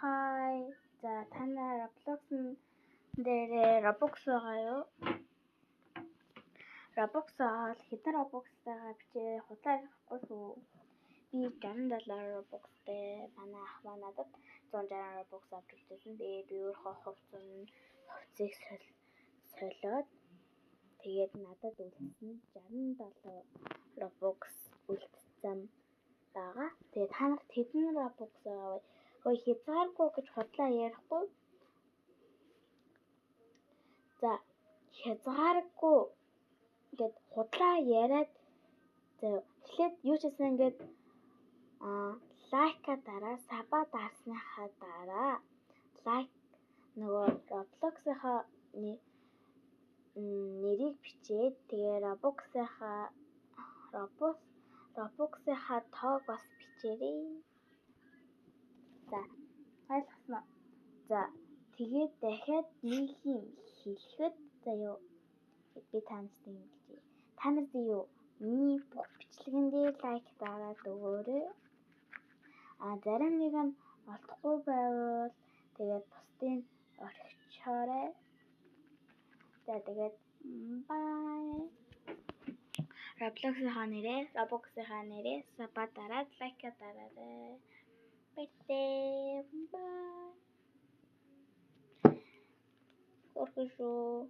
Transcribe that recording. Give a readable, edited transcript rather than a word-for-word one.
Hi. За, та нар Roblox дээр Robux байгаа юу? Robux бол хэдэн Robux-тайгаа бичээ, худлаа ярихгүй шүү. Би 67 Robux-тай, манай ах маань надад 160 Robux авч өгсөн. Тэгээд би өөрийнхөө хувцсыг солиод, тэгээд надад үлдсэн 67 Robux үлдсэн байгаа. Тэгээд та нарт хэдэн Robux байгаа вэ? Хөөе, хязгааргүй гэж худлаа ярихгүй. За, хязгааргүй гэд худлаа яриад, за, эхлээд юу ч гэсэн ингээд like аа дараа, sub аа дарсныхаа дараа like, нөгөө Roblox-ийнхаа нэрийг бичээд, тэгээ Robux-ийнхаа тоог бас бичээрэй. За, ойлгосон уу? За, тэгээд дахиад нэг юм хэлэхэд заяо, би та нарт юм хэлье. Та нар юу, миний бүх бичлэгэн дээр like дараад өгөөрэй. А зарим нэг нь олдохгүй байвал тэгээд бусдыг орхичоорой. За, тэгээд bye. Roblox-ийнхаа нэрээ, Roblox-ийнхаа нэрээ, sub аа дараад, like аа дараарай. Баяртай. Bye. Хөөрхөн шүү.